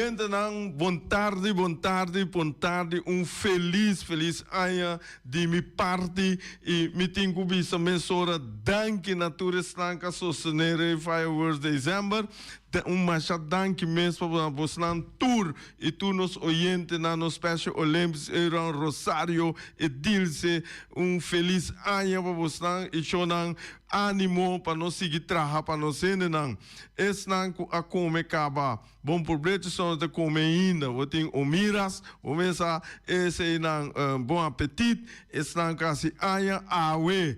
Oyentenan, bon tardi, bon tardi, bon tardi. Un felis, felis aña di mi parti i mi tin ku bisa mesora danki na tur esnan ku a sostené Rey Fireworks December. Un masha danki mes pa bosnan tur i tur nos oyentenan, nos Special Olympics, Euron, Rosario, Edilce. Un felis aña pa bosnan i shownan ánimo pa nos sigui traha pa nos hendenan. Esnan ku a kome kaba. Bon problechi so no ta kome ainda. Bo tin omiras, bo mesa eseinan bon apetit. Esnan ku hasi aña awe.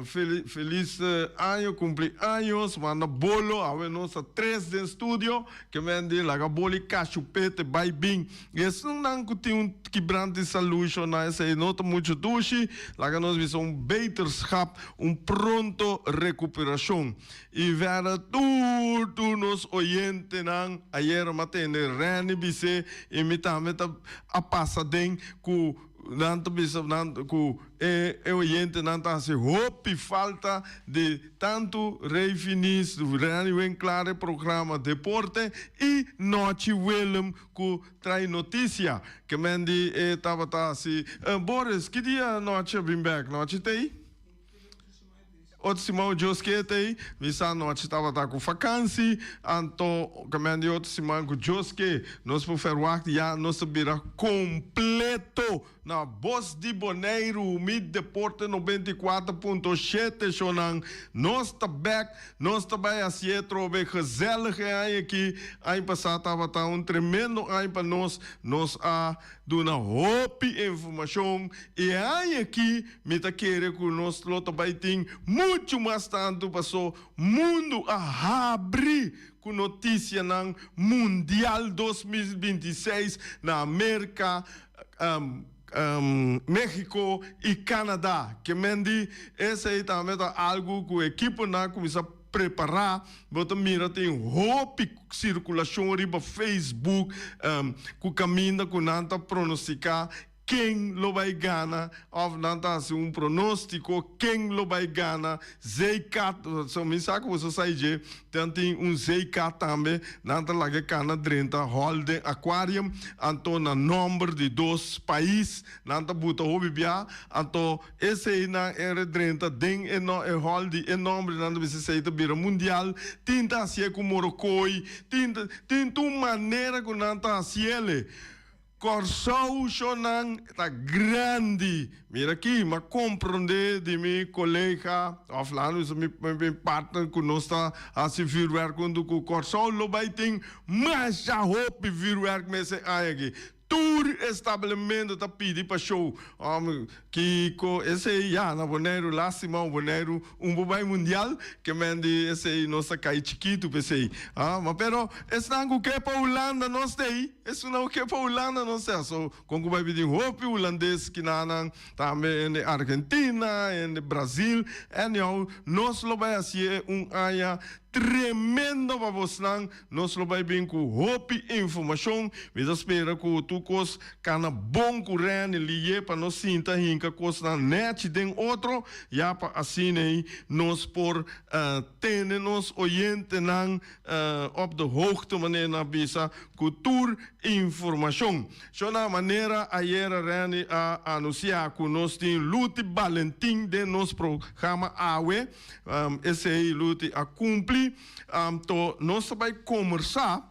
Felis año, cumpli años, manda bolo, awe nos ta tres den studio, ke men di laga boli kashupete bai bin. I esunnan ku tin un kibrante salud shona esei no ta muchu dushi, laga nos bisa un beterschap, un pronto rekuperashon. I verder tur tur nos oyentenan, ayera mi a tende Renny bis'é i mi tambe ta a pasa den ku Nan ta bisa nan ku e e oyentenan ta hasi hopi falta di tantu Rey Finis, Rani Winklaar e programa Deporte i Nochi Willem ku trae notisia. Ke men di e tabata hasi. Boris, ki dia Nochi a bin bek? Nochi t'ei? Otro siman Dios ke t'ei, mi sa nochi tabata ku fakansi, anto kamen di otro siman ku Dios ke, nos por ferwagt ya nos ta bira kompleto na Bos di Boneiru, Mi Deporte 94.7 shownan, nos ta bek, nos ta bai hasié trobe gezellig e aña aki, aña pasá tabata un tremendo aña pa nos, nos a duna hopi informashon i e aña aki Mi ta kere ku nos lo ta bai tin muchu mas tantu paso mundu a habri ku notisianan mundial 2026 na Merka, Mexico i Canada. Ke men di esei tambe ta algu ku ekiponan a kuminsá prepará. Bo ta mira tin hopi sirkulashon riba Facebook ku kaminda ku nan ta pronostiká Ken lo bai gana of nan ta hasi un pronostiko ken lo bai gana zeekat so mi sa ku boso sa dje nan tin un zeekat tambe nan ta laga e kana drenta hòl den aquarium anto na nòmber di dos pais nan ta buta hopi bia anto esei nan e redrenta den e no e hòl di e nòmber nan ta bisa esei ta bira mundial tin ta hasié ku morokoi tin ta tin tur manera ku nan ta hasiele. Kòrsou shownan ta grandi. Mira aki, m'a komprondé di mi kolega òf laga nos bisa mi partner ku nos ta hasi vürwèrk huntu ku Kòrsou lo bai tin masha hopi vürwèrk mes e aña aki. Tur establementu ta pidi pa show. Kiko esei ya na Boneiru lastima o Boneiru un por bai mundial ke men di esei nos ta kai chikitu p'esei ah ma pero esnan ku ke pa Hulanda nos t'ei esunnan ku ke pa Hulanda nos t'ei so kon ku bai bini hopi hulandes kinanan tambe hende Argentina hende Brazil anyhow nos lo bai hasié un aña tremendo pa bosnan. Nos lo bai bin ku hopi informashon. Mi ta spera ku tur kos kana bon ku Rene Liye pa nos sinta hinka kosnan nèchi den otro, ya pa asin'ei nos por tene nos oyentenan op de hoogte, manera nan a bisa, ku tur informashon. Shona, manera ayera Rene a anunsiá ku nos tin Luti Balentin den nos programa awe, esei Luti a kumpli. Anto nos ta bai kombersá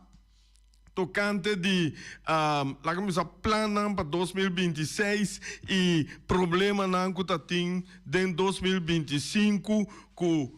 tokante di laga mi bisa plannan pa 2026 i problemanan ku ta tin den 2025 ku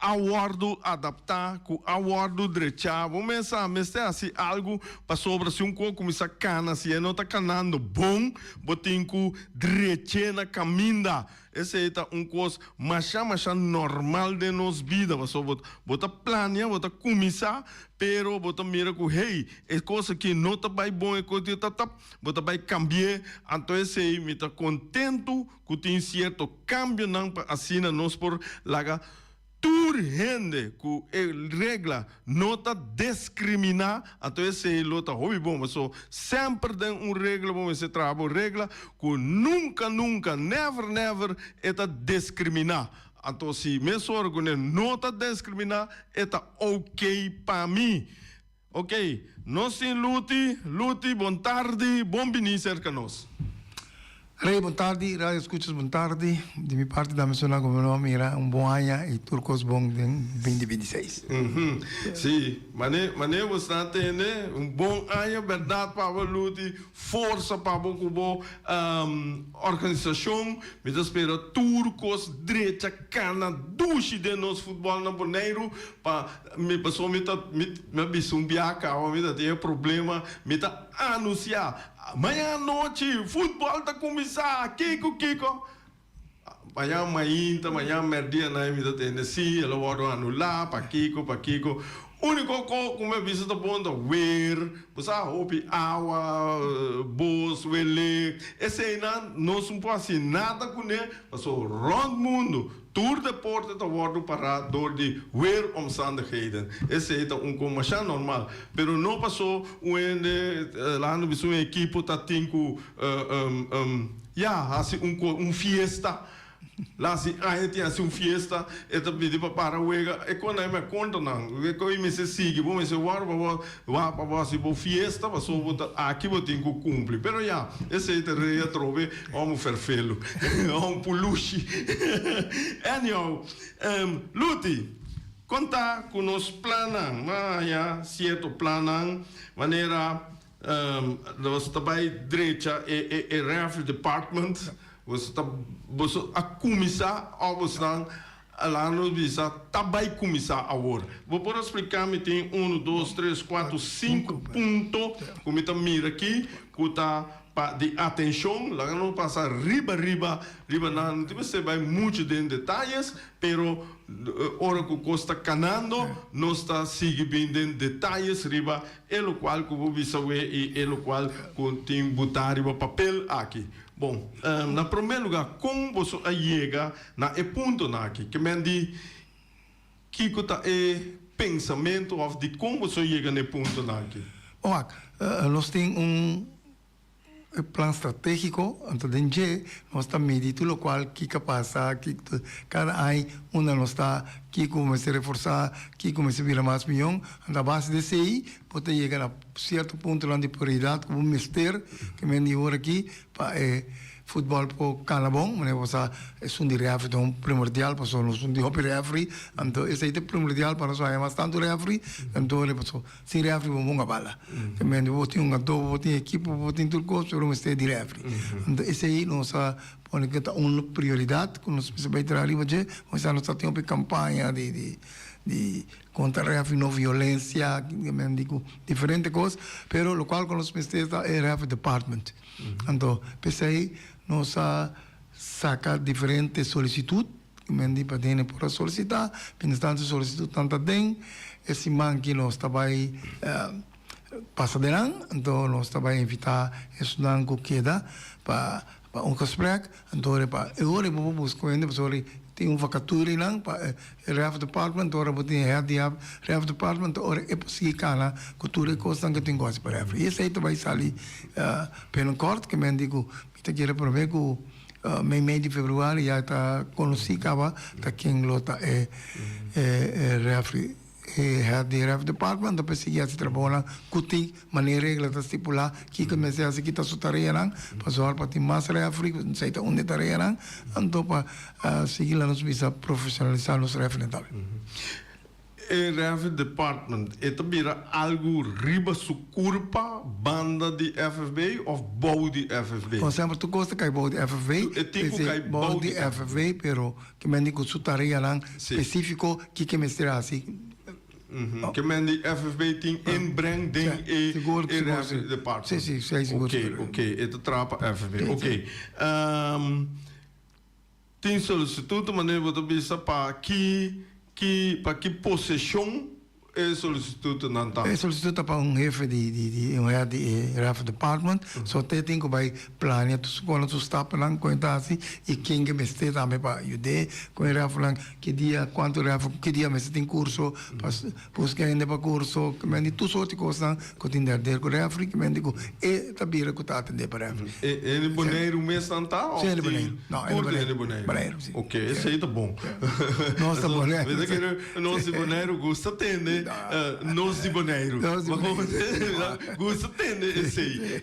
a wòrdu adaptá, ku a wòrdu drechá. Bo mester mester hasi algu pasobra si un kos kuminsá kana, si e no ta kanando bon, bo tin ku drech'é na kaminda. Esei ta un kos masha masha normal den nos bida, pasobra bo bo ta plania, bo ta kuminsá, pero bo ta mira ku hey, e kos aki no ta bai bon, e kos aki ta tap, bo ta bai kambi'é. Anto esei mi ta kontentu ku tin sierto kambionan pa asina nos por laga Tur hende ku e regla no ta deskriminá, anto esei lo ta hopi bon. Paso semper den un regla bo mester traha bo regla ku nunka nunka, never never, e ta deskriminá. Anto si mesora ku ne no ta deskriminá e ta oke pa mi. Ok, nos tin Luti. Luti, bon tardi, bon bini serka nos. Rey, bon tardi, radio escuchas bon tardi. Di mi parti ta menshoná ku mi no a mira un bon aña i tur kos bon den binti binti seis. Sí, mane mane bo sta tende, un bon aña bèrdat pa bo Luti, forsa pa bo ku bo organisashon. Mi ta spera tur kos drecha kana dushi den nos futbòl na Boneiru pa mi pasobra mi ta mi a bisa un biaha kaba mi ta tin e problema mi ta anunsiá. Mañan anochi futbol ta kuminsá! Kiko kiko? Mañan mainta, mañan mèrdia nan mi ta tende si el a wòrdu anulá, pakiko pakiko. Úniko ko ku mi a bisa ta bon ta wer, bo sa hopi awa, bos, welek, eseinan nos no por hasi nada kuné pasobra rònt mundu Tur deporte ta wordo para door di weeromstandigheden. Esey ta un con masha normal. Pero no paso un hende, laga nos bisa un ekipo ta tin cu ya haci un co, un fiesta. La si aña tin haci un fiesta, e ta pidi pa para wega. E con nan mi a conta nan. E con y mester sigui, bo mester wordo pa bo wak pa bo haci bo fiesta paso bo ta aki bo tin cu cumpli. Pero ya, esey ta rei atrobe. Homo ferfelu, homo pulushi. Anyhow, Luti, kon ta ku nos plannan? M'a haña sierto plannan manera nos ta bai drecha e e referee department. Boso ta boso a kuminsá òf bosnan laga nos bisa ta bai kuminsá awor? Bo por a splika mi tin unu, dos, tres, kuater, sinku punto ku mi ta mira aki ku ta Pa di atencion, laga nos pasa riba riba riba nan, no tin mester bai mucho den detayes, pero ora cu cos ta canando nos ta sigui bin den detayes riba e locual cu bo bisa we y e locual cu tin buta riba papel aki. Bon, na prome lugar con boso a yega na e puntonan aki? Ke men di kico ta e pensamento of di con boso a yega na e puntonan aki? Wak, nos tin un plan strategico, anto den dje nos ta midi tur locual kico a pasa, kico cada aña unda nos ta, kico mester reforsa, kico mester bira mas miyon, anto a base di esey bo ta yega na cierto puntonan di prioridad cu bo mester ke men di ora aki pa e futbol por cana bon, manera bo sa esun di refri ta un primordial pasobra nos no tin hopi refri, anto esey ta primordial pa nos haya mas tanto refri, anto pasobra Sin refri bo hunga bala. Te mende bo tin hungadó, bo tin ekipo, bo tin tur kos, pero mester di refri. Anto esei nos a pone ku ta un prioridat ku nos mester bai traha riba dje. Nos a tin hopi kampaña di di di kontra refri, no violensia, di ku diferente kos, pero lokual ku nos mester ta e refri department. Anto p'esei nos a saka diferente solisitut. Men di pa dene por a solicita, mientras tanto e solicitudnan ta den, e siman ki nos ta bai pasa den nan, anto nos ta bai invita esunnan ku keda pa pa un gesprek, anto ora pa e ora bo por buska un hende pasobra tin un vakatura einan pa e ref department, ora bo tin e head di ref department ora e por sigui kana ku tur e kosnan ku tin ku hasi pa ref. I esei ta bai sali binnenkort, ke men di ku mi ta kere prome ku. Meimei di februari ya ta konosí kaba ta ken lo ta e refri, e head di ref department ta persiguí hasi trabounan ku tin manera regla ta stipulá kiko mester hasi, kita su tareanan pa zòrg pa tin mas refri, esei ta un di e tareanan, anto pa sigui laga nos bisa profeshonalisá nos refrinan tambe. E Revenue Department e ta bira algu riba su kurpa banda di FFB of bou di FFB? Como semper tur kos ta kai bou di FFB. E tin ku kai bou di FFB pero ke men di ku su tareanan spesifiko kiko e mester hasi. Ke men di FFB tin inbreng den e Revenue Department? Si si sigur. Oke oke e ta traha pa FFB oke. Tin solisitut manera bo ta bisa pa ki ki pa ki poseshon e solisitutnan ta? E solisitut ta pa un hefe di di di un head di e ref department so te tin ku bai plania tur su kono su stapnan kon e ta hasi i ken ke mester tambe pa yud'é kon e refnan ki dia kuantu ref ki dia mester tin kurso pa Buska hende pa kurso, ki mende tur sorti kosnan ku tin derder ku refri, ki mende ku e ta bira ku ta atendé pa refri. E hende Boneiru mes nan ta òf Sí, hende Boneiru. No, hende Boneiru. Tur hende Boneiru. Boneiru, si. Oké, esei ta bon. Nos ta Boneiru. Mi ta kere nos di Boneiru gusta tende. Nos di Boneiru. Nos di Boneiru. Gusta tende esei.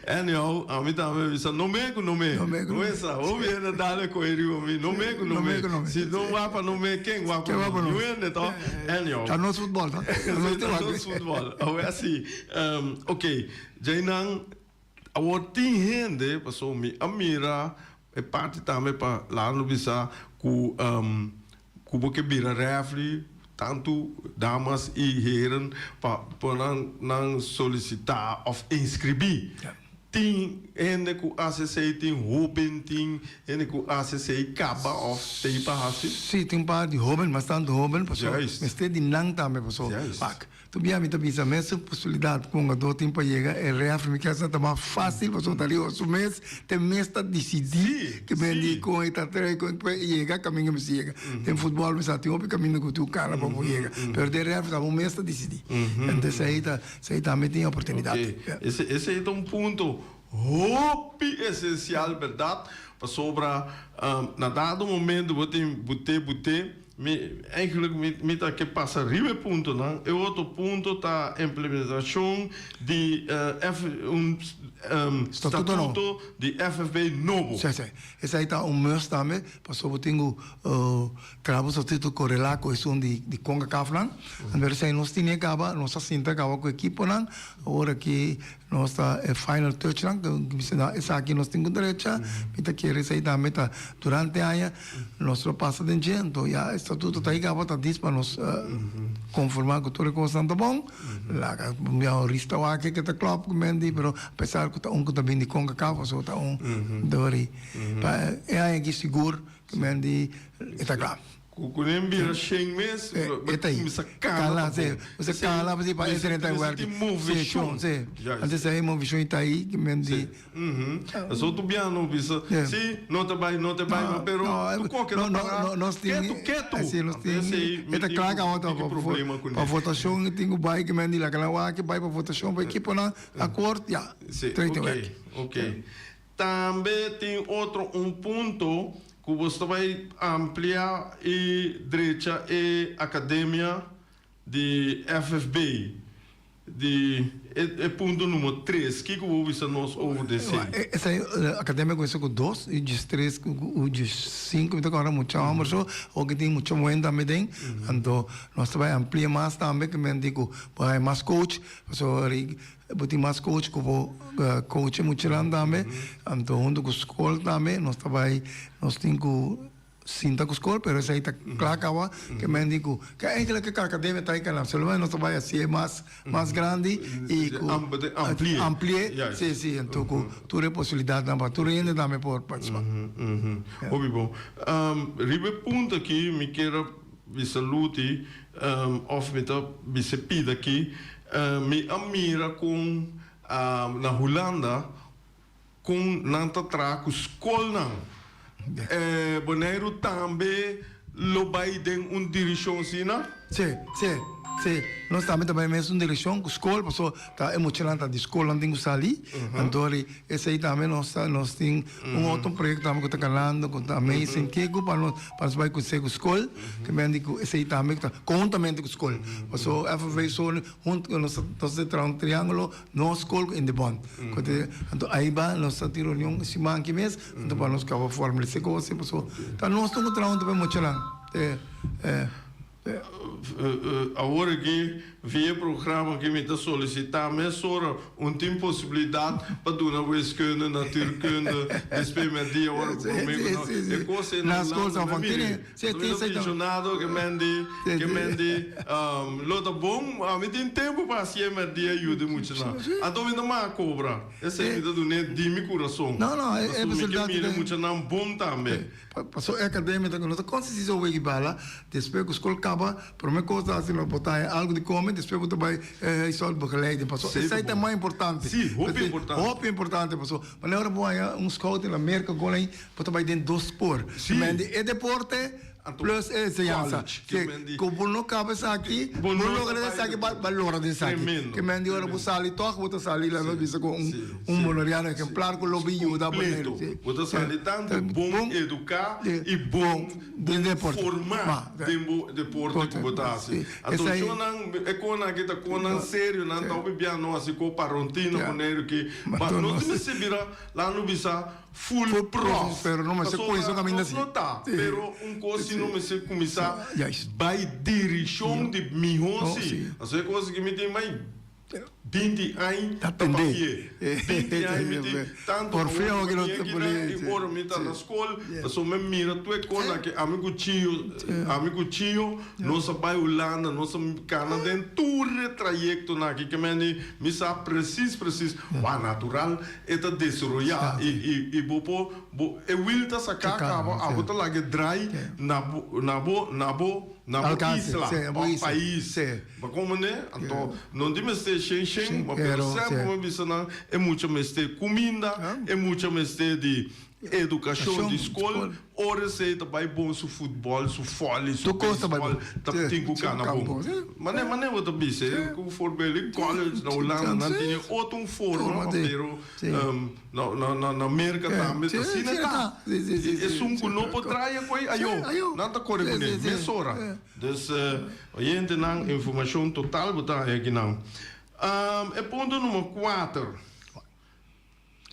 Anyhow, ami tambe bisa no me ku no me. No me ku no me. Wesa, hopi hende dale koe riba mi. No me ku no me. Si no wak pa no me, ken wak pa no? Niun hende to? Anyhow. Ta nos futbòl to. Ta nos futbòl. Awe asi. Ok, djainan awor tin hende, pasobra mi a mira e parti tambe pa laga nos bisa ku ku bo ke bira rèfri, tantu damas i heren pa por nan nan solisitá òf inskribí. Tin hende ku hasi esei, tin hóben, tin hende ku hasi esei kaba òf tei pa hasi? Sí, tin un par di hóben, mas tantu hóben, pasobra mester di nan tambe pasobra wak. Tur bia mi ta bisa mesun posibilidat ku un hungadó tin pa yega e rèfri mi kesa ta mas fásil pasobra ta riba su mes te mes ta disidí ke men di kon e ta trae kon e yega kaminda mester yega. Den futbòl mi sa tin hopi kaminda ku tin kana pa bo yega pero den rèfri ta bo mes ta disidí. Entonces esei ta esei tambe tin oportunidat. Esei ta un punto hopi esensial bèrdat pasobra na dado momento bo tin but'é but'é. Mi, eigenlijk mi, mi ta ke pasa riba e puntonan. E otro punto ta implementacion di F, un Statuto nobo. statuto di FFB nobo. Sí, sí. Esei ta un must tambe, pasobra bo tin ku traha bo statuto korelá ku esun di di Concacafnan. Anto esei nos tene kaba, nos a sinta kaba ku ekiponan. Awor aki nos ta e final touchnan, ku mi sa esaki nos tin ku drecha. Mi ta kere esei tambe ta durante aña. Nos lo pasa den dje, anto ya e statuto ta higá pa ta dis pa nos konformá ku tur e kosnan ta bon. Laga mi a rista wak ke ta klòp ku men di, pero apesar ku ta un ku ta bin di Concacaf pasobra ta un dor i pa e aña aki sigur ku men di e ta kla. Ku ku nen bira shen mes, E ta kuminsá kana ta bon. Kuminsá kana pa si pa e drenta e wèrk. Tin moveshon. Si, antes ei moveshon i ta ei ku men di. Pasobra tur biaha no bisa, si, no ta bai, no ta bai, ma pero tur koke ta para ketu, ketu. Anto esei mi tin un problema kuné. Pa votashon tin ku bai ku men di laga nan wak bai pa votashon pa ekiponan akort, ya, trei ta wèrk. Ok. Tambe tin otro un punto ku bo sta bai amplia i drecha e akademia di FFB di e punto numero tres. Kiko bo bisa nos over di esei? Esei akademia kuminsa ku dos i djes tres ku djes sinku mi ta kòrda mucha hòmber so oki tin mucha muhé tambe den anto nos ta bai amplia mas tambe ke men di ku bo haña mas coach pasobra Bo tin mas coach cu bo coach e muchanan tambe. Anto hunto cu school tambe nos ta bay, nos tin cu sinta cu school, pero esey ta cla caba. Ke men di cu ke eigenlijk e academia ta eycana, solamente nos ta bay hacié mas mas grandi y cu Amplié. Amplié, si, si, anto cu tur e posibilidadnan pa tur hende tambe por participa. Hopi bon. Riba e punto aki mi kier a bisa Luti of mi ta bisa pida aki, Mi a mira kon na Hulanda kon nan ta traha ku skolnan. Boneiru tambe lo bai den un dirishon asina? Sí, sí, sí. Nos tambe ta bai mesun dirishon ku skol, pasobra ta e muchanan ta di skol nan tin ku sali. Anto ri esei tambe nos ta nos tin un otro proyekto tambe ku ta kanando ku ta Amazing Kiko pa nos pa nos bai ku esei ku skol. Ke men di ku esei tambe ku ta konhuntamente ku skol. Paso FFV so hunto ku nos nos ta traha un triangulo nos skol ku Indebon. Kote anto aiba nos ta tin reunion siman aki mes anto pa nos kaba formalisa e kos paso ta nos tur ku traha hunto pa e muchanan. Awor aki via e programa aki mi ta solicita mesora un tin posibilidad pa duna wiskunde, natuurkunde, despues merdia ora cu prome cu no. E cos ei na Hulanda no miri. Anto mi ta pensionado ke men di, ke men di lo ta bon, ami tin tempo pa haci e merdia yuda e muchanan. Anto mi ta mas cobra. Esei mi ta dun'e di mi curason. Pasobra mi ke mira e muchanan bon tambe. Paso e academia ta no ta consisti so wegi bala, despues cu scol caba, prome cos ta haci lo bo ta haña algo di come, despues bo ta bay huishoud begeleiding, paso esey ta mas importante. Si, hopi importante. Hopi importante, paso manera ora bo haña un scout na Merca gol ahi, bo ta bay den dos spoor. Si. Men di e deporte. Plus e enseñansa. Si, ku bo no kaba esaki, bo no logra den esaki, bo a logra den esaki. Ke men di ora bo sali tòg bo ta sali laga nos bisa ku un un boneriano ehemplar ku lo bin yuda Boneiru. Bo ta sali tantu bon eduká i bon formá den bo deporte ku bo ta hasi. Anto shonnan e konan aki ta konan serio, nan ta hopi bia no hasi ko parontin na Boneiru ki nos tin mester bira laga nos bisa Full prof. Pero no mester Pasobra cuminsa caminda nos así. no ta, Sí. pero un cos si no mester cuminsa Juist. bay direccion di miho No, si. sí. Pasobra e cos aki mi tin mai binti añ Ta ta tende. papié. Binti añ mi tin tanto Por fin awor awor mi ki no tin ta aki pone, nan i sí. ora mi ta Sí. na scol, pasobra mi mira tur e cosnan aki ami cu Chio, ami cu Chio nos a bay Hulanda, nos a cana den tur e trayectonan aki ke men di mi sa precies precies, wak natural E ta desaroyá i i i bo por bo e wiel ta saká kaba abo ta laga e drai na bo na bo na bo na bo isla òf pais. Bo komprendé? Anto no tin mester shen shen ma pero semper bo bisa nan e mucha mester kuminda, e mucha mester di edukashon di skol. Ora esei ta bai bon su futbòl, su vòli, su beisbòl ta tin ku kana bon. Mane mane bo ta bisa e ku voorbeeld di college na Hulanda nan tin e otro un forma pero na na Merka tambe ta asina ta. Esun ku no por draai e koi ayo nan ta kore kuné mesora. Dus oyentenan informashon total bo ta haña akinan. E punto number kuater.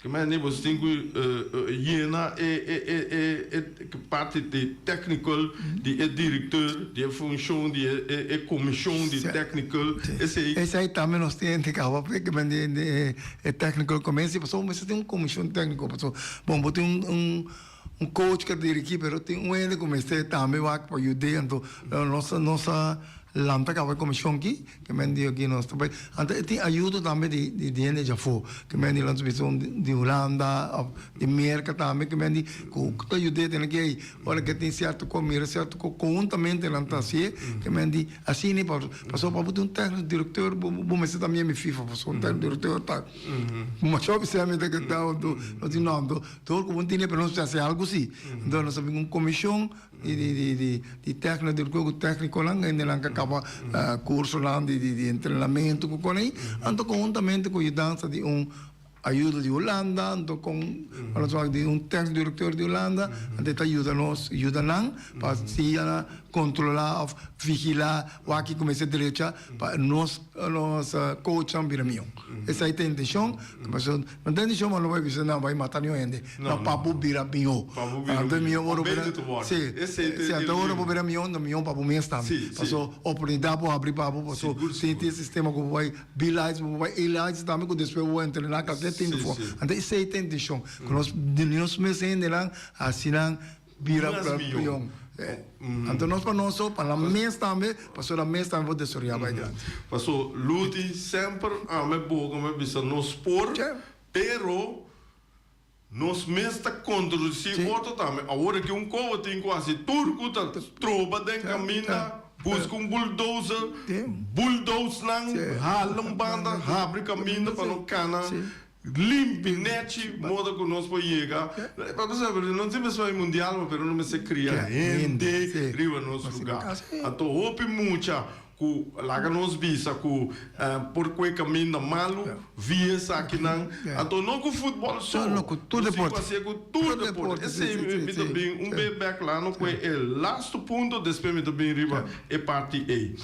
Ke manera boso tin ku yena e e parti di technical di e directeur, di e funcion di e comision di technical, esei. Esei tambe nos tin hende kaba p'e ke men di e technical commissie, pasobra mester tin un comision tecnico, pasobra bon bo tin un un coach ku a dirigi pero tin un hende ku mester tambe wak pa yud'é, anto nos nos a lanta kaba e comision aki. Ke men di aki nos ta bai. Anto e tin ayudo tambe di di hende djafó. Ke men di nos bisa un di Hulanda òf di Merka tambe ke men di ku ta yud'é tene ke ei ora ke tin sierto kos mira sierto kos konhuntamente nan ta hasié. Ke men di asina pa pasobra pa bo tin un tèkniko direktor bo bo mester ta miembro di FIFA pasobra un tèkniko direktor ta masha hopi sèn mi ta keda anto nos di no anto dor ku bo tene pero nos mester hasi algu si. Anto nos a bin un komishon. Di tecnico di cu tecniconan hendenan ca caba cursonan di entrenamento cu con ey anto conhuntamente cu yudansa di un ayuda di Hulanda anto con di un tecnico director di Hulanda anto e ta yuda nos yuda nan pa siña controla of vigila wak kico mester drecha pa nos nos coachnan bira miho esey ta e intencion. No ta intencion pa no bai bisa nan bai mata niun hende. No, pa bo bira mihó. Anto mihó ora bo bira, sí, sí, anto ora bo bira mihó, mihó pa bo mes tambe. Paso oportunidat por habri pa bo, paso tin tin sistema ku bo bai B-lights, bo bai A-lights tambe ku despues bo entrená kalker tin difo. Anto esei ta intencion, ku nos di nos mes hendenan hasi nan bira mihó. Anto nos pa nos so, pa nan mes tambe, paso nan mes tambe por desaroyá bai dilanti. Paso Luti semper ame boga mi a bisa nos por, pero Nos mes ta controduci otro tambe. Awor aki un kobo tin cu haci tur cu ta troba den caminda, busca un bulldozer, bulldoze nan, hala un banda, habri caminda pa no cana limpi, nechi, moda cu nos por yega. No tin mester bay mundial, pero no mester cria hende riba nos lugar. Anto hopi mucha Ku laga nos bisa ku por kue kaminda malu via esakinan. Anto no ku futbòl so, No, ku tur nos tin ku deporte. hasié ku tur deporte. Esei mi ta bin un be bèk la no kue e lastu punto, despues mi ta bin riba e parti ei.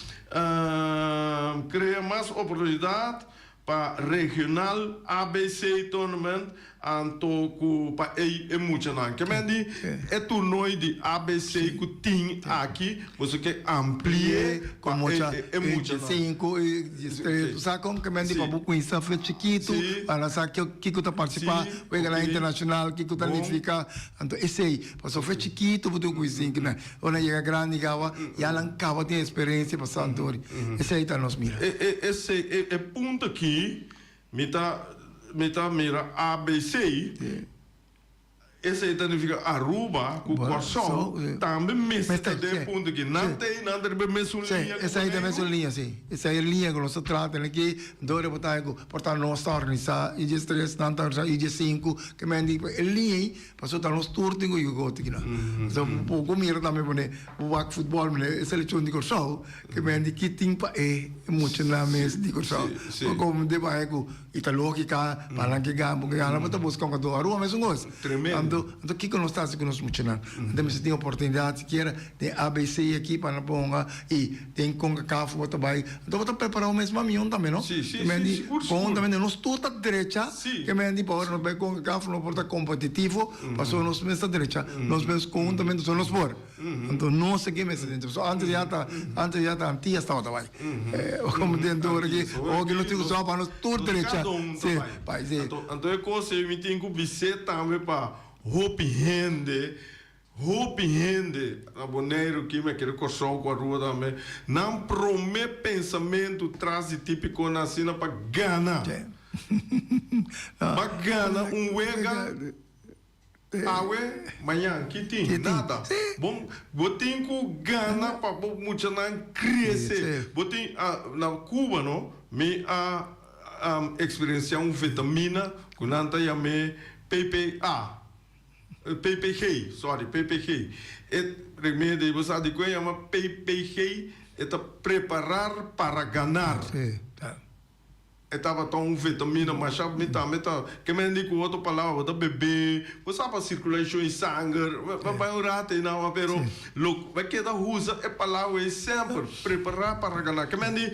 Krea mas oportunidat Pa regional ABC tournament anto ku pa ei e muchanan. Ke men di e toernooi di ABC ku tin aki boso ke ampli'é pa e muchanan. Sinku i diestres. Sa kon ke men di pa bo kuminsá fe chikitu pa nan sa kiko ta partisipá weganan internashonal kiko ta nifiká. Anto esei pasobra fe chikitu bo tin ku kuminsá sinku nan. Ora nan yega grandi kaba, ya nan kaba tin experiencia pa Santori. Esei ta nos mira. E e punto aki mi ta mi ta mira ABC. Esei ta nifica Aruba cu Corsou tambe mester ta den e punto aki. Nan ta ei, nan ta riba e mesun liña cu Esei ta e Boneiru? mesun liña, si. Esei e liña cu nos ta traha tene aki. Dor e bo ta cu por ta nos ta organisa I dje tres, nan ta organisa I dje sinku. Ke men di e liña ei pasobra ta nos tur tin cu yuga otro kinan. Pasobra bo por mira tambe pone bo wak futbol mene e seleccion di Corsou ke men di ki tin pa e muchanan mes di Corsou. Como de baña cu. I ta lógika, pa nan ke gana, bo ke gana, bo ta buska un kantó. Aruba mesun kos. Tremendo. Anto, anto kiko nos ta hasi ku nos muchanan? Anto mester tin oportunidat sikiera den ABC aki pa nan por hunga i den Concacaf bo ta bai. Anto bo ta prepará bo mes mas mihó tambe, no? Si, si, Ke men si, di, sigur, sigur. konhuntamente nos tur ta drecha, Si. ke men di pa ora nos bai Concacaf nos por ta kompetitivo, pasobra nos mes ta drecha, nos mes konhuntamente so nos por. Anto no se ke mester den so antes ya ta antes ya ta Antillas tabata bai como den tur aki oki nos tin ku so pa nos tur drecha si bai si. Anto anto e kos ei mi tin ku bis'é tambe pa hopi hende hopi hende na Boneiru ki mi a kere Kòrsou ku Aruba tambe nan promé pensamentu tras di tipikonan asina pa gana pa gana un wega. Awe, mañan, ki tin? Nada. Bon, bo tin ku gana pa bo muchanan krese. Bo tin, na Cuba no, mi a eksperensiá un vitamina ku nan ta yam'é PPA, PPG, sorry, PPG. E remedi, bo sa dikon e yama PPG? E ta preparar para ganar. E tabata un vitamina masha mi tambe ta ke men di ku otro palabra bo ta bebe bo sa pa circulation di sanger bo bai un rato ei nan pero lo bo keda usa e palabra ei semper prepara pa gana ke men di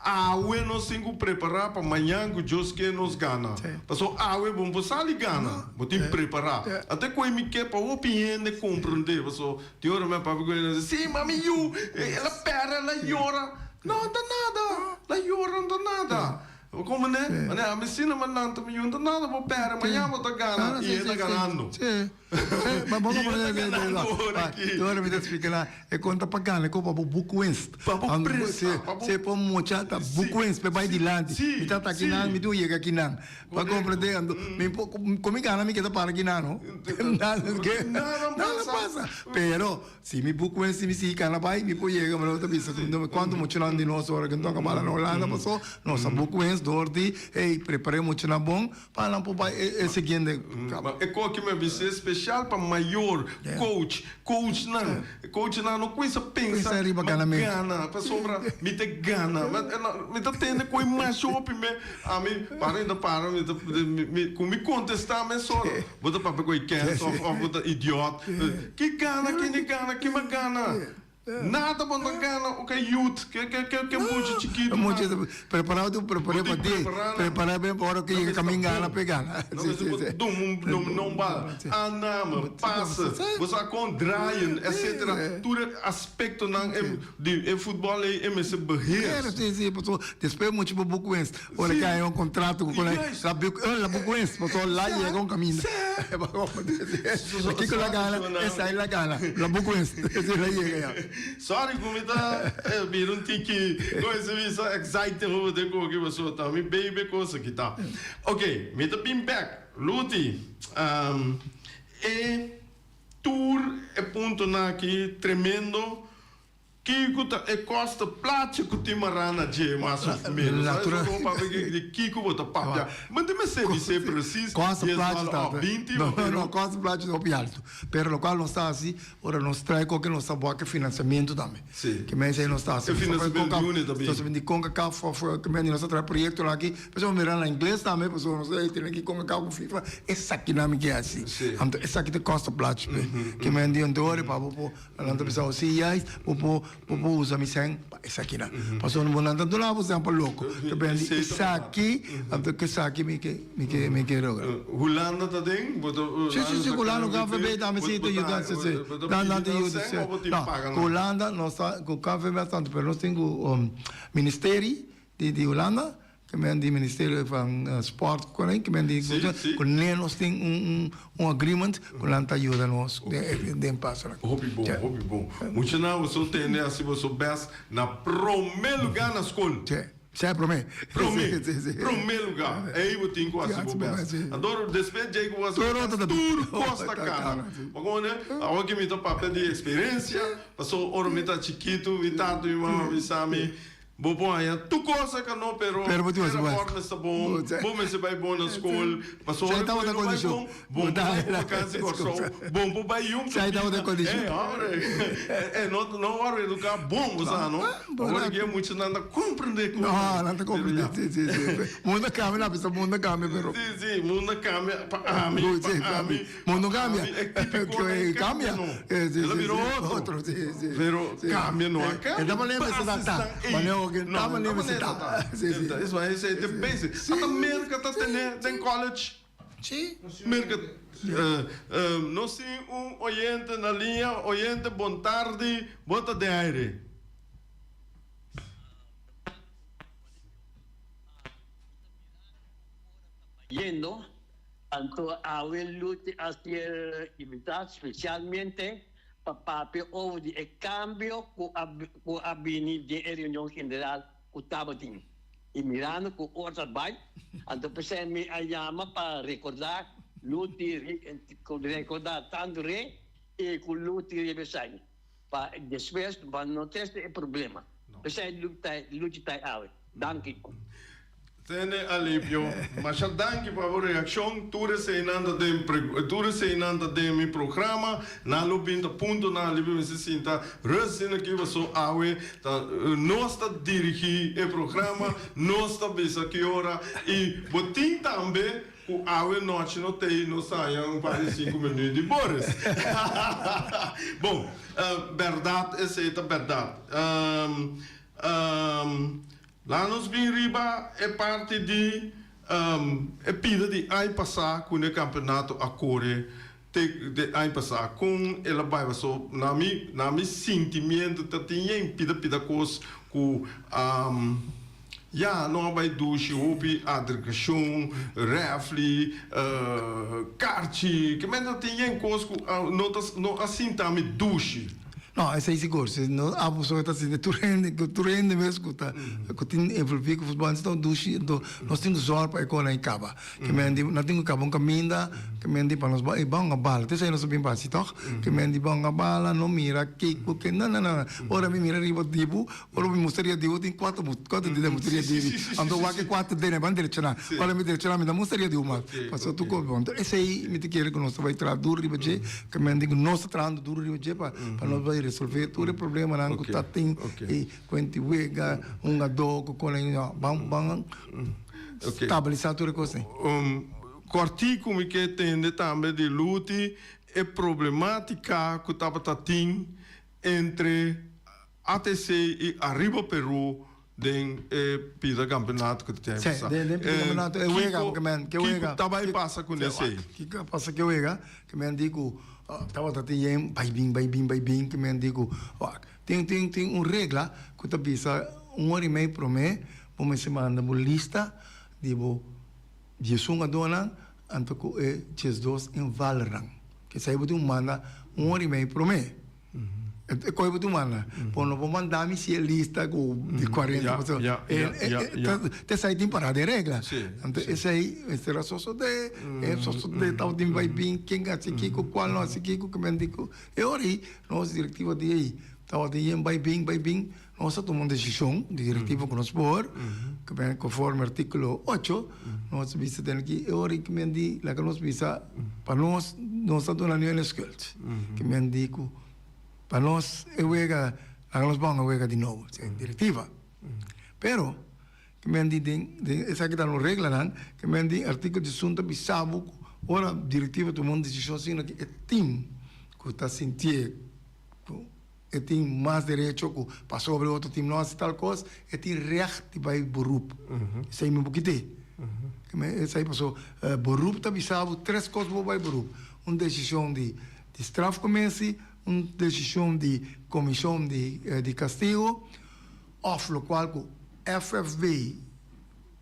awe nos tin ku prepara pa mañan ku Dios ke nos gana pasobra awe bo no por sali gana bo tin prepara ate ku mi ke pa hopi hende comprende pasobra Tin ora mi a papia ku e, si mami yu, el a pèrdè, el a yora. No ta nada, el a yora no ta nada. Bo komprendé? Manera ami si na lanta mi yu, no ta nada bo pèrdè, mañana bo ta gana i e ta ganando. I e ta ganando ora aki. Tin ora mi ta splika nan, e kon ta pa gana, e kon pa bo boek winst. Pa bo presta, pa bo. Si e por mucha ta boek winst pa e bai dilanti. Mi ta ta akinan, mi tin ku yega akinan. Pa comprende anto mi por cu mi gana mi keda para aki nan no nada ke nada pasa pero si mi boek wens si mi sigui cana bay mi por yega mi lo ta bisa cuanto muchanan di nos ora cu nan toca bala na Holanda paso nos a boek wens door di hey prepara e muchanan bon pa nan por bay e siguiente E koki mi a bisa e special pa mayor coach coachnan coachnan no cuminsa pensa riba ma gana pasobra mi ta gana mi ta tende cu e masha hopi me Ami para mi ta para mi ta mi ku mi kontestá mesora bo ta papia ku e kens òf òf bo ta idiot ki gana kende gana ki mi a gana nada bo no ta gana oke yut ke ke ke ke mucha chikitu Mucha prepará tu prepar'é pa ti prepará bien pa ora ku yega kamin gana p'e gana No mester bo dum un dominá un bal aanname pase bo sa kon draaien etcetera tur e aspektonan di e futbol ei e mester beheers. Si si pasobra despues mucha bo boek wens ora ke hay un contrato ku la la boek wens pasobra la yega un kaminda kiko la gana esei la gana la boek wens si la yega ya. Sorry ku mi ta bira un tiki koe si bisa excited over den koki pasobra ta mi baby kos aki ta. Ok mi ta bin bek Luti e Tur e puntonan aki tremendo. Kiko ta e kosta plachi ku tin mará na dje mas of menos? Sa eso komo papia di kiko bo ta papia. Bo tin mester bis'é presis Kosta dies plachi dòler ta òf binti No, pero. no, kosta plachi ta hopi altu. Pero lokual nos ta hasi, ora nos trae koke nos ta buak e finansiamentu tambe. Si. Ke men esei nos ta hasi. E finansiamentu di unda ta bin? Nos ta bin di Concacaf òf ke men nos ta trae proyektonan aki. Pasobra mira na ingles tambe, pasobra nos ta tene ki Concacaf ku FIFA, esakinan mi ke hasi. Anto esaki ta kosta plachi pe. Ke men di anto ora pa bo por, nan ta bisa bo si juist bo por, bo por usa mi sèn pa esakinan. Pasobra bo nan ta duna bo sèn pa loko. Ke men di esaki, anto ku esaki mi ke, mi ke, mi ke logra. Hulanda ta den? Bo ta, Si, si, si, Hulanda ku KVB tambe si ta yuda, si, si. Nan, nan ta yuda, si. No, ku Hulanda nos ta, ku KVB tantu, pero nos tin ku Ministerie di Hulanda, Ke men di Ministerio van Sport ku nan, ke men di ku ne nos tin un agreement ku nan ta yuda nos den pasonan. Hopi bon, hopi bon. Muchanan boso tende hasi boso best na prome lugar na skol. Sea promé. Promé. Promé lugá. Ei bo tin ku hasi bo bèst. Anto despues djei ku bo hasi bo bèst, tur kos ta kana. Bo kono? Awor ki mi ta papia di eksperensia, pasobra ora mi ta chikitu, mi tata i mi mama a bisa mi, Bo por haña tur kos a kano, pero e rapòrt mester bon, bo mester bai bon na skol, pasobra ora ku e no bai bon, bo por bai ku vakansi Kòrsou, bo por bai yunta bida. Ey hombre, e no no wòrdu eduká bon, bo sa no? Awor aki e muchanan ta komprendé ku. No, nan ta komprendé, si, si, si. Mundo a kambia, nan a bisa mundo a kambia, pero. Si, si, mundo a kambia pa ami, pa ami. Mundo cambia. E típico e cambia no. El a bira otro. Pero cambia no a cambia. E ta manera mester ta ta. No, ta manera ta. Es manera esei ta basic. Ata Merca ta tene den college. Si. Merca nos tin un oyente na liña. Oyente bon tardi. Bo ta den aire. Yendo. Anto awe Luti a ser invitá spesialmente pa papia over di e kambio ku a ku a bini den e reunion general ku tabatin. I mirando ku ora ta bai, anto p'esei mi a yama pa rekordá Luti rekordá tantu Re i ku Luti riba esei, pa despues pa no trese e problema. P'esei Luti ta awe. Danki. Tene Alipio, masha danki pa bo reakshon. Tur eseinan ta den tur eseinan ta den mi programa. Nan lo bin ta puntonan. Alipio mester sinta rust sin aki paso awe ta nos ta dirigi e programa, nos ta bisa ki ora i bo tin tambe ku awe nochi no tei nos ta haña un par di sinku minuut di Boris. Bon, bèrdat esei ta bèrdat. Laat nos bin riba e parti di e pida di aña pasá ku e kampeonato a kore te de aña pasá. Kon el a bai? Paso na mi na mi sintimiento ta tin yen pida pida kos ku ya no a bai dushi hopi adrikashon, rèfli, karchi, ke mester tin yen kos ku no ta no a sinta mi dushi. No, esei sigur. Si no abo so ta sinti tur hende, tur hende mes ku ta ku tin envolví ku futbòl ta un dushi. Anto nos tin ku zòrg pa e konan ei kaba. Ke men di nan tin ku kaba un kaminda, ke men di pa nos bai ban a bala. Te esei nos a bin pa hasi tòg. Ke men di ban a bala, no mira kiko ke no no no. Ora mi mira riba dibu, ora mi mustra riba dibu tin kuater kuater dede mustra riba dibi. Anto wak e kuater dede ban direccioná. Ora mi direccioná mi ta mustra riba dibu mas. Pasobra tur kos bon. Anto esei mi ta kere ku nos ta bai traha duru riba dje. Ke men di ku nos ta trahando duru riba dje pa pa nos bai resolve tur e problemanan ku ta tin e kuenti wega, hungadó ku kon ei no. Ban ban stabilisa tur e kos ei. Kòrtiku mi ke tende tambe di Luti e problematika ku tabata tin entre ATC i Arriba Peru Den e pida campeonato cu ta tin pasa. Sí, den pida campeonato e wega ke men ke wega. Kico ta bay pasa cu nesey? Kico a pasa ke wega ke men di cu tabata tin yen bay bin bay bin bay bin ke men di cu wak tin tin tin un regla cu ta bisa un ora y mey prome bo mester manda bo lista di bo diesun adonan anto cu e diesdos invallernan. Esey bo tin cu manda un ora y mey prome. E koe bo tu manda. Bo no por manda mi si e lista ku di 40 persona. Esei tin pará den regla. Anto esei mester a sosodé, e sosodé tabatin bai bin ken a hasi kiko, kual no a hasi kiko, kimen di ku. E ora ei nos direktiva di ei tabatin yen bai bin bai bin, nos a tuma un desishon di direktiva ku nos por, kimen konforme artíkulo ocho, nos a bisa den aki e ora ei kimen di laga nos bisa pa nos nos ta duna niun skuld. Kimen di ku Pa nos e wega, laga nos bon e wega di nobo, si direktiva. Pero, ke men di den, den esaki ta nos reglanan, ke men di artíkulo diesun ta bisa bo ku ora direktiva tuma un desishon asina ke e tin ku ta sintié ku e tin mas derecho ku pasobra e otro tim no hasi tal kos, e tin règt di bai beroep. Esei mi bo kit'é. Ke men esei paso beroep ta bisa bo tres kos bo bai beroep, un desishon di Di strafcommissie, un decision di comision di castigo of locual cu FFB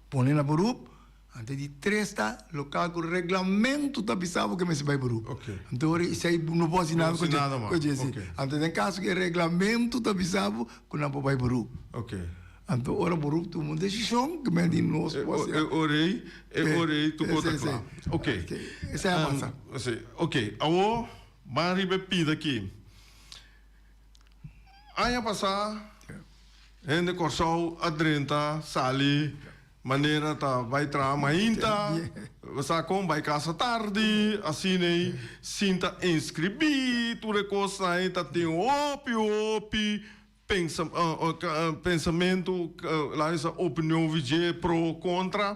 pone na beroep, anto di tres ta local cu reglamento ta bisa bo ke mester bay beroep. Anto ora esey no por haci nada cu dje. Anto den caso cu e reglamento ta bisa bo cu nan por bay beroep. Anto ora bo rup tuma un desishon ke men di nos por hasi. E ora ei, e ora ei tur kos ta kla. Ok. Esei a pasa. Si, ok. Awor ban riba e pida aki. Aña pasá hende Kòrsou a drenta sali manera ta bai traha mainta, bo sa kon, bai kasa tardi, asina ei sin ta inskribí tur e kosnan ei ta tin hopi hopi Pensamentu, laat bisa opinion vg pro kontra.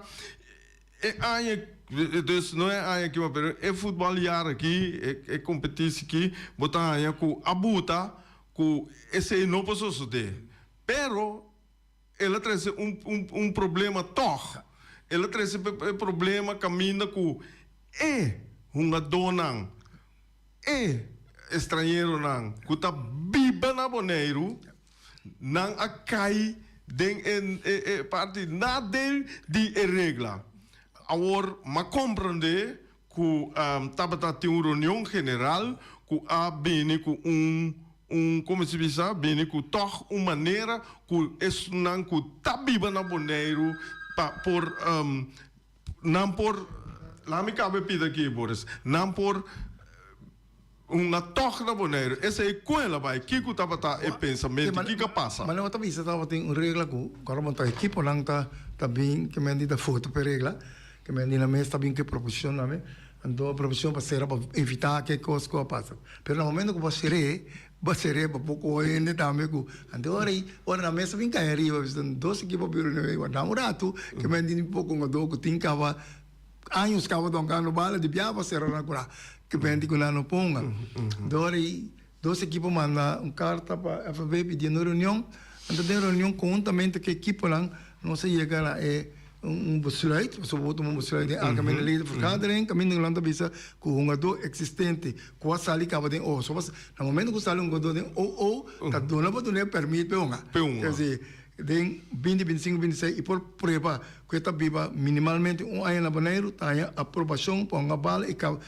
E aña, dus no e aña aki pero e futboljaar aki, e kompetisi aki, bo ta haña ku a buta ku esei no por sosodé. Pero el a trese un problema tòg. El a trese e problema kaminda ku e hungadónan. E estranheronan ku ta biba na Boneiru, nan a kai den e parti nadeel di e regla. Awor m'a komprendé ku tabata tin un reunion general ku a bini ku un, un komo si bisa, bini ku tòg un manera ku esnan ku ta biba na Boneiru pa por Nan por, laat mi kaba e pida aki, Boris. Nan por hunga tòg na Boneiru. Esei kon el a bai? Kiko tabata e pensamentu? Kiko a pasa? Manera bo ta bisa tabatin un regla ku ora bo ta ekiponan ta ta bin ke men di ta foto pa e regla, ke men di nan mes ta bin ku e proposishon tambe. Anto e proposishon pa sera pa evitá ke kos ku a pasa. Pero na momento ku bo a ser'é, Bo seré pa poko hende tambe ku anto ora ei ora nan mes a bin kai ariba bisa dos ekipo a bira nueve warda un ratu ke men tin poko hungadó ku tin kaba años kaba tonkando bala di bia pa sera nan kura ke men tin ku nan no ponga anto ora ei dos ekipo manda un karta pa FFB pidiendo reunion anto den reunion konhuntamente ku e ekiponan nos a yega na e Un besluit, pasobra bo tuma un besluit den Algemene Ledenvergadering, kaminda nan ta bisa ku hungadó eksistente ku a sali kaba den OO. So na momento ku sali un hungadó den OO, ta duna pa dun'é pèrmit p'e hunga. Kese den binti, bintisinku, bintiseis i por prueba ku e ta biba minimalmente un aña na Boneiru ta haña aprobashon pa hunga bala i kaba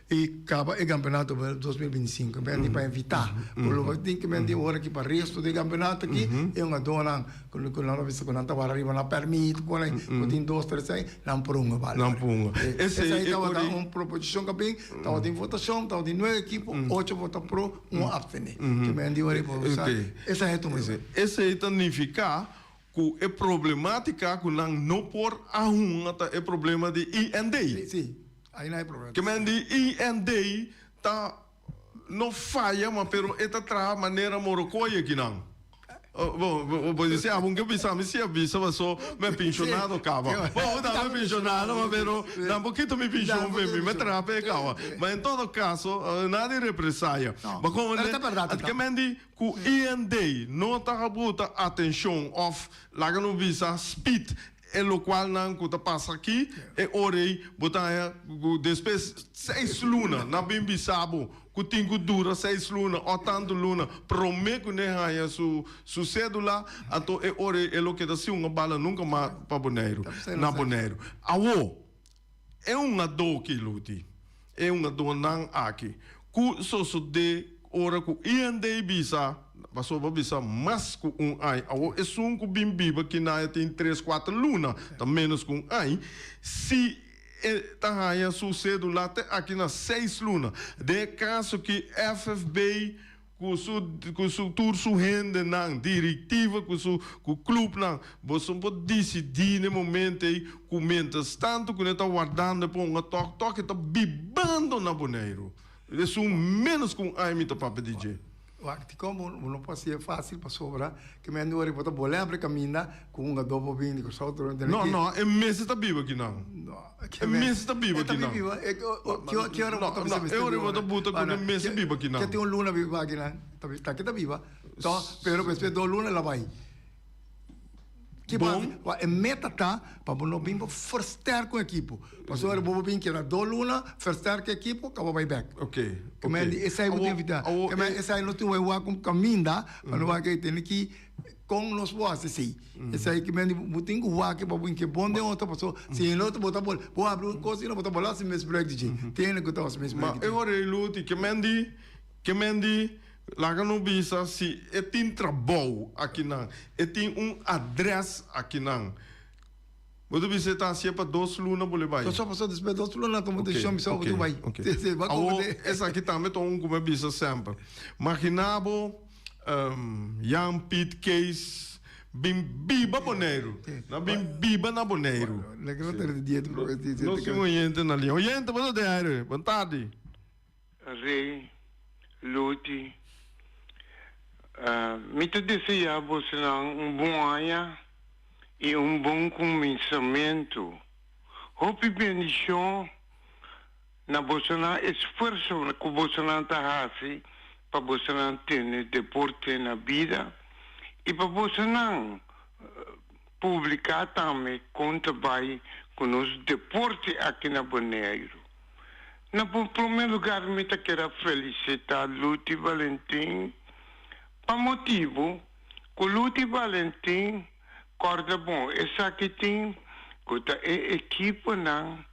i kaba e kampeonato pa 2025. Men di pa invitá. Por lo tin ke men di ora ki pa resto di e kampeonato aki e hungadónan ku ku nan a bisa ku nan ta wara riba nan pèrmit ku nan ku tin dos tres aña nan por hunga bal. Nan por hunga. Esei tabata un proposishon ku a bin, tabatin votashon, tabatin nuebe ekipo, ocho vota pro, un apstené. Ke men di ora por usa esei a tuma lugar. Esei ta nifiká ku e problematika ku nan no por a hunga ta e problema di IND. Si. Ahí no hay problema. Ke men di IND ta no faya ma pero e ta traha manera morokoy akinan. Bo bo di si abo ke bisa mi si a bisa paso mi a penshonado kaba. Bo ta mi penshonado ma pero tampoquito mi penshon fe mi, mi traha pe kaba. Ma en todo caso nada di represaya. Ma como ke men di ku IND no ta buta atencion of laga nos bisa speed E lokualnan ku ta pasa aki, e ora ei bo ta haña ku despues seis luna nan bin bisa bo ku tin ku dura seis luna òf tantu luna promé ku nan haña su su sédula, anto e ora ei e lo keda sin un bala nunka mas pa Boneiru, na Boneiru. Awor, e hungadó ki Luti, e hungadónan aki ku sosodé ora ku IND bisa, pasobra bisa mas ku un aña, awor esun ku bin biba kina e tin tres kuater luna, ta ménos ku un aña, si e ta haña su sédula te aki na seis luna. Den e kaso ki FFB Ku su ku su tur su hendenan, direktiva ku su ku klupnan, boso por disidí na e momento ei ku miéntras tantu ku nan ta wardando e ponga tòg tòg e ta bibando na Boneiru. Esun ménos ku un aña mi ta papia di dje. Wak, dikon bo no por hasié fásil pasobra ke men di ora bo ta bolé abri kaminda ku un hungadó por bini di Kòrsou tur No, no, e mester ta biba kinan. E mester ta biba kinan. Ki ora bo ta bisa mester biba? E ora bo ta buta ku e mester biba kinan. Ke tin un luna biba akinan, ta ke ta biba. To, pero despues dos luna el a bai. Ki pasa? E meta ta pa bo no bin pa versterk un ekipo. Pasobra bo por bin keda dos luna, versterk e ekipo, kaba bai bek. Oke. Ke men di esei bo tin evita. Ke men esei no tin wak un kaminda pa no wak tene ki Kon nos por hasi esei? Esei ki men di bo tin ku wak pa bo ke bon den otro paso si e otro bo ta bol bo habri un kos i bo ta bol hasi misbruik di dje. Tene ku ta hasi misbruik di dje. Ma e ora ei Luti ke men di ke men di. Laga no bisa si e tin trabou akinan, e tin un adres akinan. Bo ta bisa e ta hacié pa dos luna bo le bai? Paso paso despues dos luna tuma decision bisa bo tu bai. Ok, ok. Awor esaki tambe ta un ku mi a bisa semper. Magina bo Jan Piet Kees bin biba Boneiru. Nan bin biba na Boneiru. Nos tin un oyente na liña. Oyente bo ta den aire. Bon tardi. Rey, Luti, mi ta deseá bosonan un bon aña i un bon kuminsamentu. Hopi bendishon na bosonan esfuerso ku bosonan ta hasi pa bosonan tene deporte na bida i pa bosonan publiká tambe kon ta bai ku nos deporte aki na Boneiru. Na promé lugar mi ta keda felisitá Luti Valentin pa motibu ku Luti Valentin kòrda bon esaki tin ku ta e ekiponan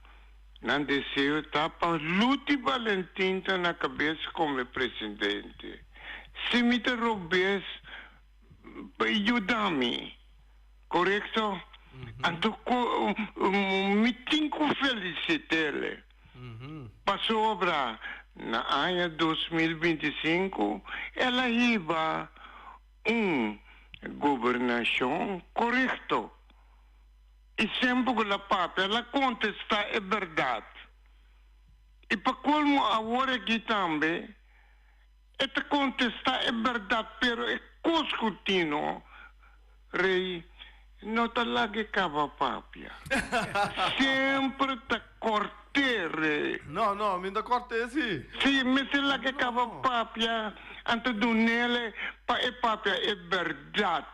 nan deseo ta pa Luti Valentin ta na kabes komo presidente. Si mi ta robes pa yuda mi. Korekto? Anto ku mi tin ku felisit'el pasobra na aña 2025 el a hiba un gobernashon korekto i semper ku el a papia el a kontestá e bèrdat. I pa kolmo awor aki tambe E ta contesta e berdad pero e cos cu tin no Rey no ta lag'e caba papia. Semper ta corte Rey. No no mi ta corte si. Si mester lag'e caba papia anto dunele pa e papia e berdad.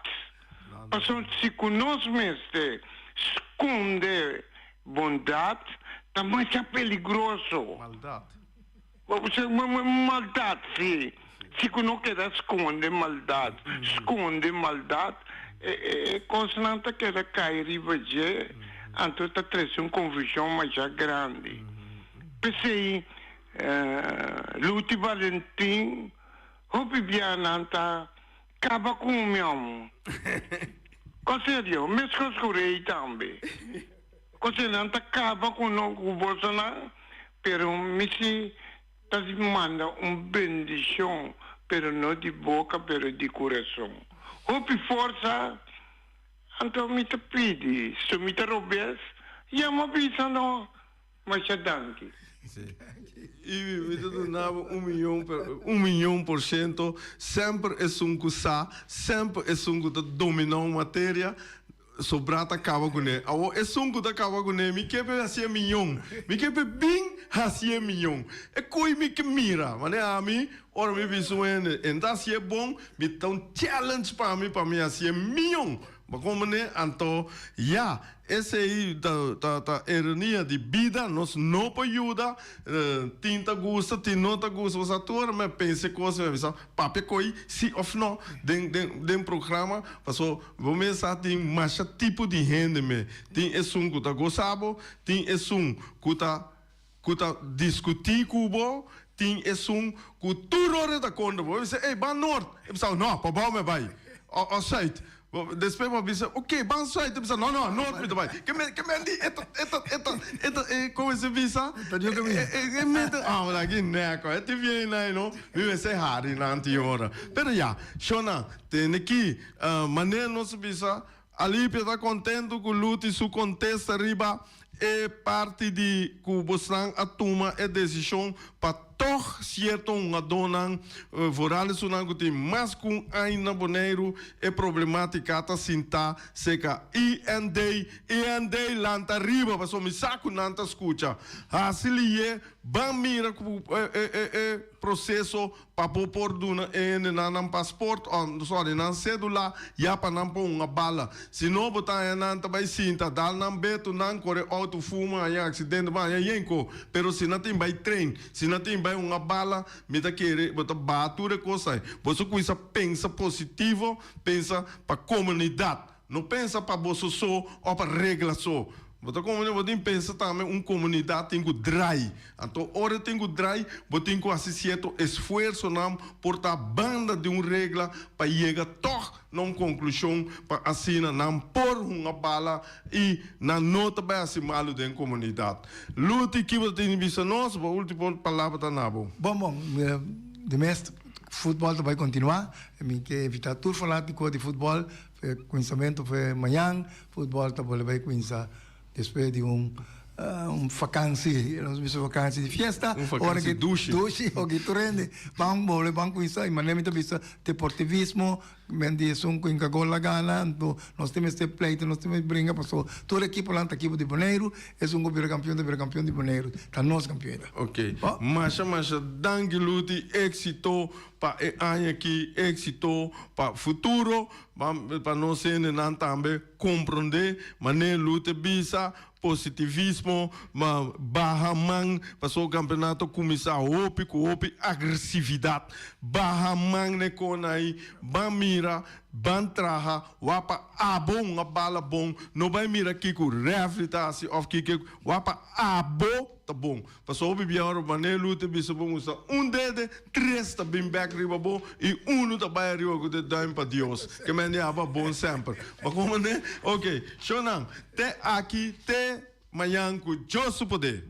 Pasobra si cu nos mester sconde bondad ta masha peligroso. Maldad. Maldad, si. Si ku no keda skonde maldad, skonde maldad, e kosnan ta keda kai riba dje, anto ta trese un konfushon masha grandi. P'esei, Luti Valentin, hopi bia nan ta kaba ku un mi amo. Ko serio, meskos ku Rey tambe. Kose nan ta kaba ku no ku bosonan, pero mi si ta manda un bendishon, pero no di boka pero di kurason. Hopi forsa, anto mi ta pidi, su mi ta robes, yama bisa no. Masha danki. I mi ta duna bo un miyon per un miyon por shento, semper esun ku sa, semper esun ku ta dominá un materia, Sobrá ta kaba kuné. Awor esun ku ta kaba kuné, mi ke p'e hasié miyon. Mi ke p'e bin hasié miyon. E koi mi ke mira. Manera ami, ora mi bisa un hende, e no ta hasié bon, mi ta un challenge pa mi pa mi hasié miyon. Bo komprendé? Anto, ya, esei ta ta ta ironia di bida. Nos no por yuda. Tin ta gusta, tin no ta gusta. Bo sa tur ora mi a pensa e kos, mi a bisa, Papia koi si of no den den den programa. Paso bo mes sa tin masha tipo di hende me. Tin esun ku ta gosa bo, tin esun ku ta ku ta diskutí ku bo, tin esun ku tur ora ta kontra bo. Bo bisa, ey, ban nort. E bisa, no, pa bou me bai. O o sùit. Despues bo bisa, ok, ban sùit. E bisa, no, no, nort mi ta bai. Ke men ke men di e ta e ta e ta e ta e komo se bisa? Ta di un kaminda. E mete, ah, aki nèkò. E tin bien ei no. Mi mester hari nan tin ora. Pero ya, shona, tene ki manera nos a bisa, Alipia ta contento cu Luti su contesta riba e parti di cu bosnan a tuma e decision pa tog cierto hungadónan, vooral esunnan cu tin mas cu un aña na Boneiru, e problematica ta sinta seca IND. IND lanta riba pasobra mi sa cu nan ta scucha. Haci liye, ban mira cu e proceso Pa bo por duna e hendenan nan pasport o sorry nan cedula ya pa nan por hunga bala. Si no bo ta haña nan ta bay sinta dal nan beto nan core auto fuma haña accidente bo haña yenco. Pero si nan tin bay train si nan tin bay hunga bala mi ta kere bo ta baha tur e cos ay. Boso cuminsa pensa positivo pensa pa comunidad no pensa pa boso so o pa regla so. Bo ta komprendé? Bo tin pensa tambe un komunidat tin ku drai. Anto ora e tin ku drai, bo tin ku hasi sierto esfuersonan por ta banda di un regla pa yega tòg na un konklushon pa asina nan por hunga bala i nan no ta bai hasi malu den komunidat. Luti, ki bo ta tin di bisa nos? Bo ultimo palabra ta na bo. Bon bon, di mes futbòl ta bai kontinuá. Mi ke invitá tur fanátiko di futbòl E kuminsamentu fue mañan, futbòl ta bolbe bai kuminsá despues di un un fakansi, nos bisa fakansi di fiesta. Un fakansi dushi. Dushi, oki tur hende ban bolbe ban kuminsá i manera mi ta bisa deportivismo men di esun ku hinka gol a gana, anto nos tin mester pleita, nos tin mester bringa pasobra tur ekiponan ta ekipo di Boneiru, esun ku bira kampion ta bira kampion di Boneiru, ta nos kampion. Oke, masha masha danki Luti, éksito Pa e aña aki éxito pa futuro, pa nos hendenan tambe comprende manera Lute bisa, positivismo, ma baha man, pasobra campeonato cuminsa hopi cu hopi agresividad, baha man n'e con ayi, ban mira, ban traha, wak pa abo un a bala bon, no bay mira kico refri ta haci of kico, wak pa abo ta bon. Pasobra hopi bia ora manera lu ta bisa bo musta un dede, tres ta bin bek riba bo i unu ta bai ariba ku te duim pa Dios. Ke men di aba bon semper. Bo komprende? Ok, shownan, te aki te mañan ku Dios su poder.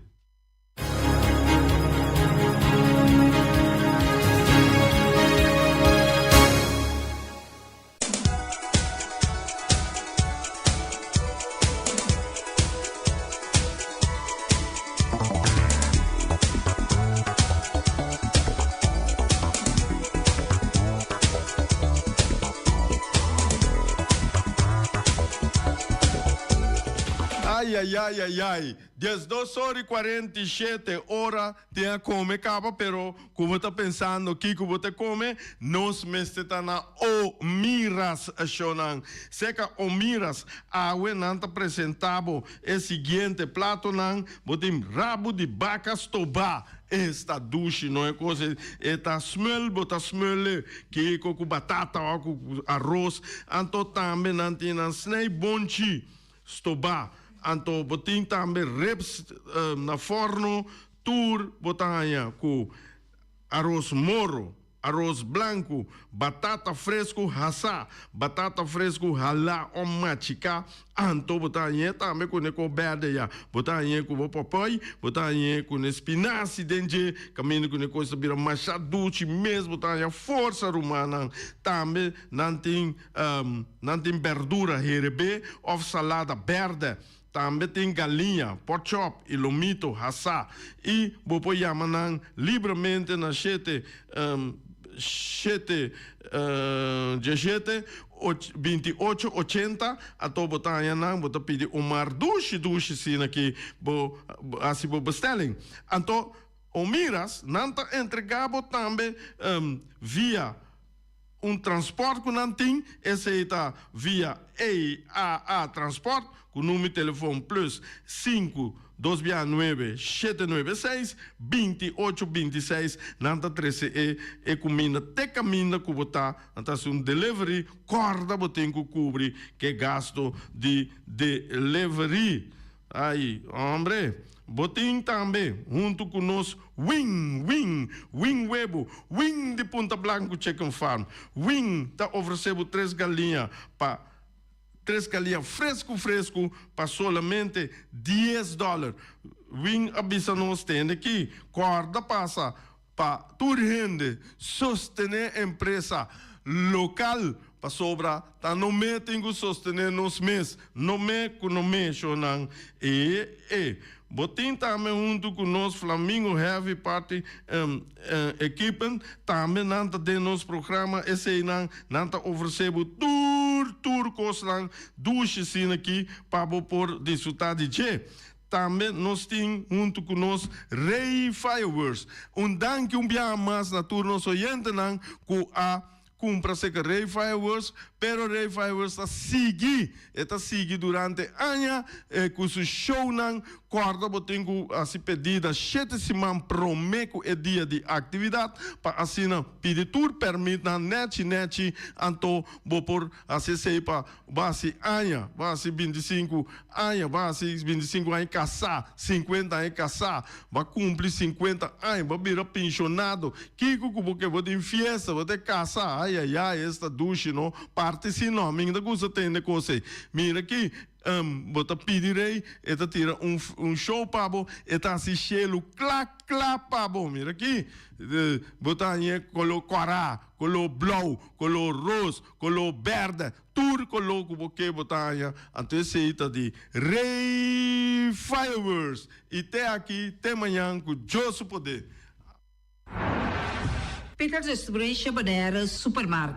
Ayayayayay, 12 ora y 47 ora tin a come caba pero Ku bo ta pensando kiko bo ta kome? Nos mester ta na Omiras shownan. Seka Omiras, awe nan ta presenta bo e siguiente platonan, Bo tin rabu di baka stobá, esta dushi no e kos e ta smel, bo ta smel kiko ku batata òf ku aros. Anto tambe nan tin nan snei bonchi stobá. Anto bo tin tambe ribs na forno. Tur bo ta haña ku aros moro, aros blanku, batata fresku hasá, batata fresku halá o machiká, anto bo ta hañ'é tambe ku ne kor bèrdè ya. Bo ta hañ'é ku bo pòpòi, bo ta hañ'é ku ne spinasi den dje, kaminda ku ne kos ta bira masha dushi mes, bo ta haña forsa rumannan. Tambe nan tin nan tin bèrdura herebé òf salada bèrdè. Tambe tin galiña, porkchop i lomito hasá i bo por yama nan libremente na shete shete diesshete 28 ochenta anto bo ta haña nan bo ta pidi un mar dushi dushi asina ki bo hasi bo bestelling. Anto Omiras nan ta entrega bo tambe via Un transport ku nan tin, esei ta via EAA Transport ku number telefon plus sinku dos bia nuebe shete nuebe seis binti ocho binti seis. Nan ta trese e e kuminda te kaminda ku bo ta. Nan ta hasi un delivery. Kòrda bo tin ku kubri ke gasto di delivery. Ay, hombre! Bo tin tambe huntu ku nos Wing, Wing, Wing Webu, Wing di Punta Blanku Chicken Farm. Wing ta ofresé bo tres galiña pa tres galiña fresku fresku pa solamente dies dòler. Wing a bisa nos tende ki kòrda pasa pa tur hende sostené empresa lokal pasobra ta no me tin ku sostené nos mes, no me ku no me shownan e e. Bo tin tambe huntu ku nos Flamingo Heavy Party Equipment tambe nan ta den nos programa eseinan nan ta ofresé bo tur tur kosnan dushi asina aki pa bo por disfrutá di dje. Tambe nos tin huntu ku nos Rey Fireworks. Un danki un biaha mas na tur nos oyentenan ku a kumpra seka Rey Fireworks, pero Rey Fireworks ta sigui, e ta sigui durante aña ku su shownan. Kòrda bo tin ku hasi pedida shete siman promé ku e dia di aktividat pa asina pidi tur pèrmitnan nèchi nèchi anto bo por hasi esei pa bo hasi aña, bo hasi bintisinku aña, bo hasi bintisinku aña kasá, sinkuenta aña kasá, bo a kumpli sinkuenta aña, bo a bira penshonado, kiko ku bo ke? Bo tin fiesta, bo ta kasa, ayayay esta dushi no, parti si no, mi ta gusta tende kos ei, mira aki. Bo ta pidi rey, e ta tira un un show pa bo, e ta hasi shelu kla kla pa bo. Mira aki, bo ta hañ'é koló kòrá, koló blou, koló ros, koló bèrdè, tur koló ku bo ke bo ta haña. Anto esei ta di Rey Fireworks. I te aki, te mañan ku Dios su poder. Peters Restauration Bonaire Supermarket.